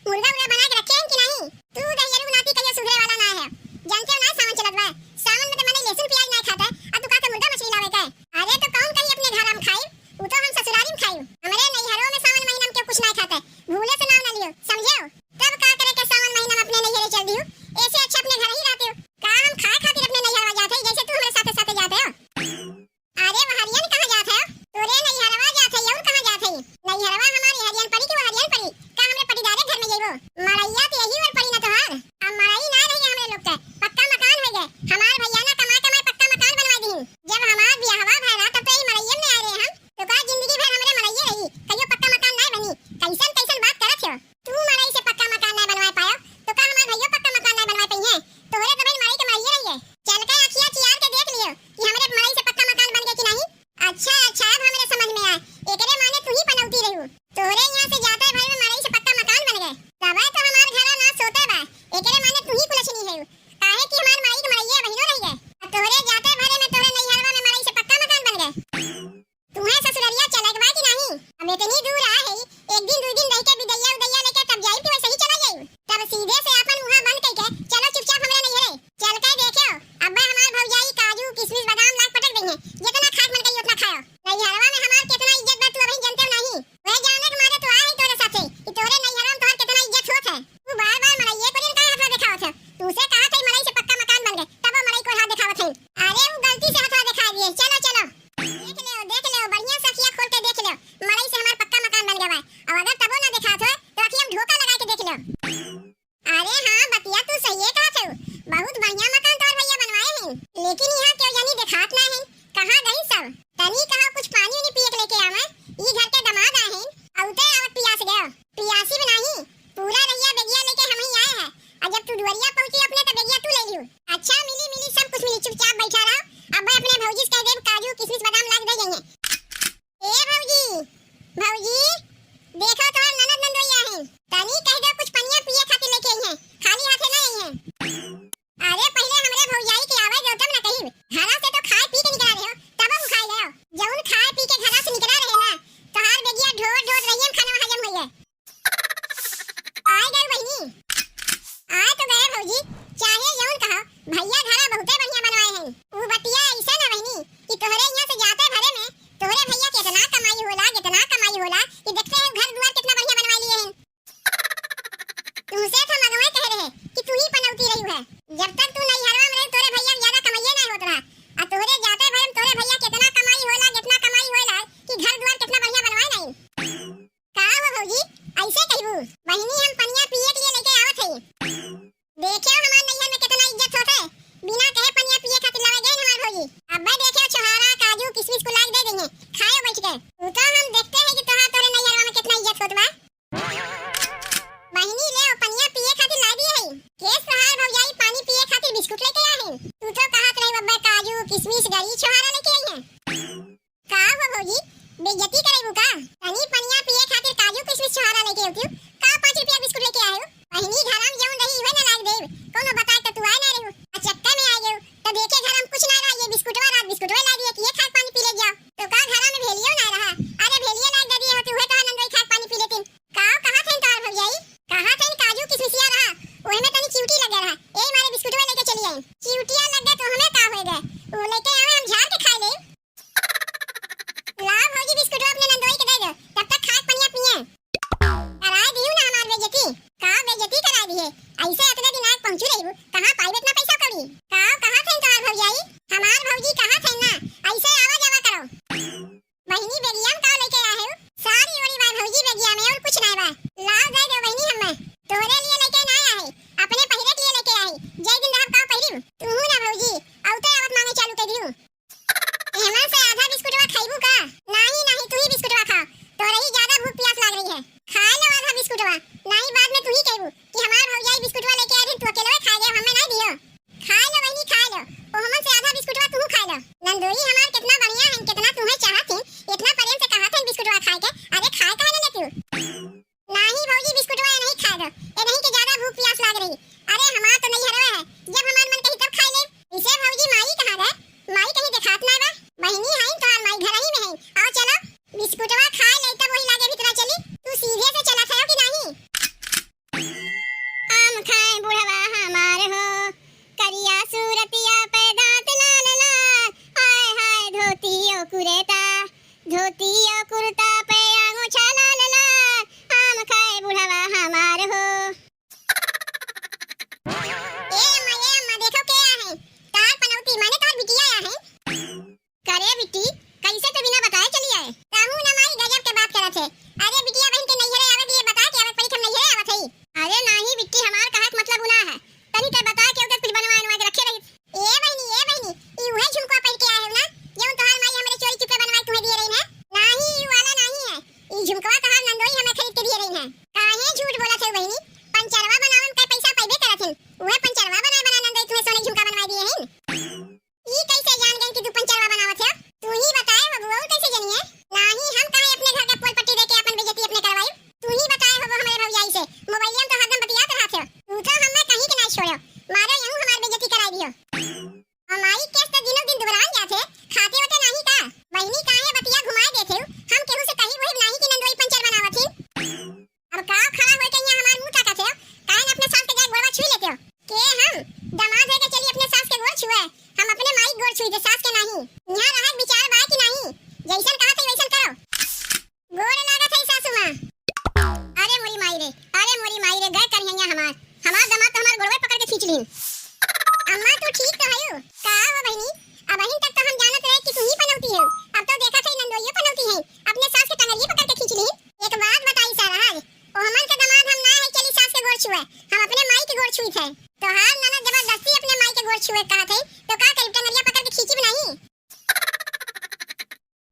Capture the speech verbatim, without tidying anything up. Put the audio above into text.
मुर्गा उर्गा बना के रखे हैं कि नहीं? तू दहियरू नाती कहियो सुधरे वाला ना है। जानते हो ना सावन चलत बा, सावन में तो मने लहसुन प्याज ना खाते, अब तू का के मुर्गा मछली लावे के? अरे तो कौन कही अपने घर हम खाई, उ तो हम ससुरारी में खाई। हमरे नैहरों में सावन महीना में केहू कुछ ना खाते, भूले से नाम ना लियो, समझे हो? तब का करे के सावन महीना में अपने नैहरे चल दियो, ऐसे अच्छा अपने घर ही रहते हो। का हम खाए खातिर अपने नैहरवा जाते हैं, जैसे तू हमरे साथे साथे जाते हो? अरे वहरियन कहाँ जात है? तोरे नैहरवा जात है, और कहाँ जात है? नैहरवा हमारे हरियन पड़ी कि वहरियन पड़ी? का हमरे पटीदारे घर में जइबो? मड़ैया तो यही ओर पड़ी ना तोहार। अब मड़ई ना रही हमरे लोग के, पक्का मकान हो गए। हमार भैया ना कमाए कमाए पक्का मकान बनवा दी। जब हमार बियाहवा भय रहा तब तो यही मड़ैया में आए रहे हम। तो का जिंदगी भर हमरे मड़ैये रही, कहियो पक्का मकान ना बनी? कैसन कैसन बात करत हो? तू मड़ई से पक्का मकान ना बनवाए पायो, तो का हमार भैया पक्का मकान ना बनवाए पाई है? तोहरे तो बहन मड़ई के मड़ैये रही है। चल के अखिया चियार के देख लियो कि हमरे मड़ई से पक्का मकान बन गए कि नहीं। अच्छा, अच्छा, अब हमरे समझ में आए। एकरे माने तू ही पनौती रहू। तोहरे यहाँ से जाते भर में मड़ई से पक्का मकान बन गए। तबे तो हमार घरा ना सोते बा। एकरे माने तू ही कुलछनी है। काहे कि हमार मड़ई के मड़ैये बहिनो रह गए। अब तोहरे जाते भरे में तोहरे नैहरवा में मड़ई से पक्का मकान बन गए। तुम्हें ससुररिया चले के बा कि नहीं? अब इतनी दूर आए है, एक दिन दो दिन रह के बिदैया उदैया लेके तब जाई कि वैसे ही चला जाई। तब सीधे से अपन मुँह बंद करके चलो चुपचाप हमरे नैहरे। चल के देखो, अब्बे हमार भौजाई काजू, किशमिश, बादाम लाग पटक देंगे। जितना खाए के मन करी उतना खायो। नैहरवा में हमार कितना इज्जत बा, तू अभी जानते हो नहीं। वह जाने के मारे तो आए हैं तोरे साथे, कि तोरे नैहरवा में तोहर कितना इज्जत होत है। तू बार बार मड़ई को दिन काहे हथवा दिखावत है? तुमसे कहा था मड़ई से पक्का मकान बन गए, तब वो मड़ई को हाथ दिखावत है। अरे वो गलती से हथवा दिखा दिए। चलो, चलो। देख ले, देख ले, बढ़िया से अखिया खोल के देख ले, मड़ई से हमार पक्का मकान बन गवा है। और अगर तबो ना दिखात हो, तो अखिया में धोखा लगा के देख ले। अरे हाँ, बतिया तू सही है कहत हो, बहुत बढ़िया मकान तोहर भैया बनवाए हैं, लेकिन यहाँ केहू जानी देखात ना है, कहाँ गई सब? तनी कहा कुछ पानी उनी पिए के लेके आवे, ई घर के दामाद आए हैं, अउते आवत पियास गयो। पियासी भी नहीं, पूरा रहिया बेगिया लेके हम ही आए हैं, और जब तू दुआरिया पहुँची अपने तो बेगिया तू ले लियो। अच्छा मिली मिली, सब कुछ मिली, चुपचाप बैठा रहो। अब मैं अपने भौजी से कह देब काजू किशमिश बादाम लाग दे जाइए। ए भौजी, भौजी, देखो तोहर ननद नंदोई आए हैं, तनी कह दो कुछ पनिया पिए खातिर लेके आई हैं, खाली हाथे ना आई हैं। अरे पहिले हमरे भौजाई के आवे दो तब ना कही, घरा से तो खाए पी के निकला रहे हो, तब हम खाए गयो। जौन खाए पी के घरा से निकला रहे ना, तोहार बेगिया ढोर ढोर रहिए खाना हजम होइए। आए गए बहिनी, आए तो गए भौजी, चाहे जौन कहो, भैया घरा बहुते बढ़िया बनवाए हैं। ऊ बतिया ऐसा ना बहिनी कि तोहरे यहाँ से जाते भरे में तोहरे भैया के इतना कमाई होला, इतना कमाई होला कि देखते हैं घर दुआर कितना बढ़िया बनवा लिए हैं। तुमसे तो मगवे कह रहे कि तू ही पनौती रही है। जब तक तू नैहरवा में रही तोरे भैया के ज्यादा कमाइए ना होत रहा, आ तोहरे जाते भरे में तोहरे भैया कितना कमाई होला, कितना कमाई होला कि घर दुआर कितना बढ़िया बनवाए नहीं। का हो भौजी, ऐसे कहबू? बहिनी, हम पनिया पिए के लिए लेके आवत हई। देखियो हमार नैहर में कितना इज्जत होत है, बिना कहे पनिया पिए खातिर लावे गए हमार भौजी। अब्बे देखियो छोहारा, काजू, किशमिश को लाग दे देंगे, खायो बैठ के। तू तो हम देखते हैं कि तोहार तोरे नैहरवा में कितना इज्जत होत बा। बहिनी ले ओ पनिया पिए खातिर ला दिए है। केस तोहार भौजाई पानी पिए खातिर बिस्कुट लेके आए हैं। तू तो कहत रहे अब्बे काजू, किशमिश, गरी, छोहारा लेके आई हैं। का हो भौजी, बेइज्जती करेबू का? तनी पनिया पिए खातिर काजू किशमिश छोहारा लेके अउतियो, का पाँच रुपया बिस्कुट लेके आयो? बहिनी घरा में जौन रही उहे ना लाग देब, कौनो बताए तो तू आए ना रहू, आ चक्कर में आ गयो, तो देखे घर में कुछ ना रहा, ये बिस्कुटवा रहा, बिस्कुटवा ला दिए कि ये खा के पानी पी ले जाओ। तो का घरा में भेलियो ना रहा? अरे भेलियो लाग दे दिए होती, उहे तो नंदोई खा के पानी पी लेतिन। का कहा थे तोहार भौजाई? कहा थे काजू किशमिशिया रहा, ओहे में तनी चिउटी लगे रहा, यही मारे बिस्कुटवा लेके चली आई। चिउटिया लग गए तो हमें का होए गए, वो लेके आवे हम झाड़ के खा ले। ला भौजी बिस्कुटवा अपने नंदोई के दे दे, तब तक खाए पनिया पिए। कराए दियो ना हमार बेइज्जती। का बेइज्जती कराए दिए? ऐसे इतने दिन आके पहुँचू रही, कहाँ पाई इतना पैसा कौड़ी? का कहा थे तोहार भौजाई? हमार भौजी कहा थे ना, ऐसे आवा जावा करो। बहिनी बेगिया में का लेके आए हो? साड़ी ओड़ी बा भौजी बेगिया में, और कुछ ना बा। लाओ दे दो बहिनी हमें। तोहरे लिए लेके ना आए, अपने पहिरे के लिए लेके आए। जय दिन रहब का पहिरी। तू ना भौजी, औते आवत मांगे चालू कर दियो। एहमा से आधा बिस्कुटवा खाइबू का? नाही, नाही, तू ही बिस्कुटवा खा, तोरे ही ज्यादा भूख प्यास लाग रही है। खा लो आधा बिस्कुटवा, नाही बाद में तू ही कहबू कि हमार भौजाई बिस्कुटवा लेके आई रही, तू अकेले खा गए, हमें नहीं दियो। खा लो बहनी, खा लो, ओहमन से आधा बिस्कुटवा तू खा लो। नंदोई हमार कितना बढ़िया है, कितना तुम्हें चाहत है, इतना प्रेम से कहा था बिस्कुटवा खाए के, अरे खाए काहे ना लेती हो? नाही भौजी, बिस्कुटवा ये नहीं खाए दो, ये नहीं के ज्यादा भूख प्यास लाग रही। अरे हमार तो नहीं हरवा है, जब हमार मन कही तब खाए ले। इसे भौजी माई कहाँ गए? माई कहीं देखात ना बा। बहिनी है तो माई घर ही में है। आओ चलो, बिस्कुटवा खाए ले तब वही लागे भीतरा चली। तू सीधे से चला था कि नहीं? बहिनी, पंचरवा बनावे में कई पैसा पइबे करत हिन, उहे पंचरवा बनाए बनाए नंदोई तुहे सोने के झुमका बनवाए दिहे हिन। ई कैसे जान गइन कि तू पंचरवा बनावत है? तू ही बताए हो बुआ, कैसे जनिए? नाही, हम काहे अपने घर के पोल पट्टी देके अपन बेइज्जती अपने करवाई? तू ही बताए हो हमरे भौजाई से, मोबाइलिया में तो हरदम बतियात रहत हो। तू तो हमें कहीं के नाही छोड़ो, मारो यहू हमार बेइज्जती कराई दियो। हमारी केस तो दिनों दिन दुबरान जात है, खाते होते नाही का? बहिनी काहे बतिया घुमाए देत हो? हम केहू से कही वही नाही कि नंदोई पंचर बनावत ही। अब का खड़ा होके यहाँ हमार मुंह ताकत हो? काहे न अपने सास के जाके गोड़वा छुई लेते हो? के हम? दामाद होके चली अपने सास के गोड़ छुए? हम अपने माई के गोड़ छुई दे, सास के नाही। यहाँ रहे के विचार बा कि नाही? जैसन कहा थे वैसन करो। गोड़ लागत है सासू माँ। अरे मोरी माई रे, अरे मोरी माई रे, गए कन्हैया हमार, हमार दामाद तो हमार गोड़वे पकड़ के खींच लीन। अम्मा तू ठीक तो हयू? का हो बहिनी, अबहिन तक तो हम जानत रहे कि तू ही पनौती है, अब तो देखत है नंदोइयो पनौती है, अपने सास के टंगरिये पकड़ के खींच लीन। एक बात बताई सरहज, ओहमन के दामाद हम ना है चली सास के गोड़ छुए, हम अपने माई के गोड़ छुई थे। तोहार ननद जबरदस्ती अपने माई के गोड़ छुए कहत है,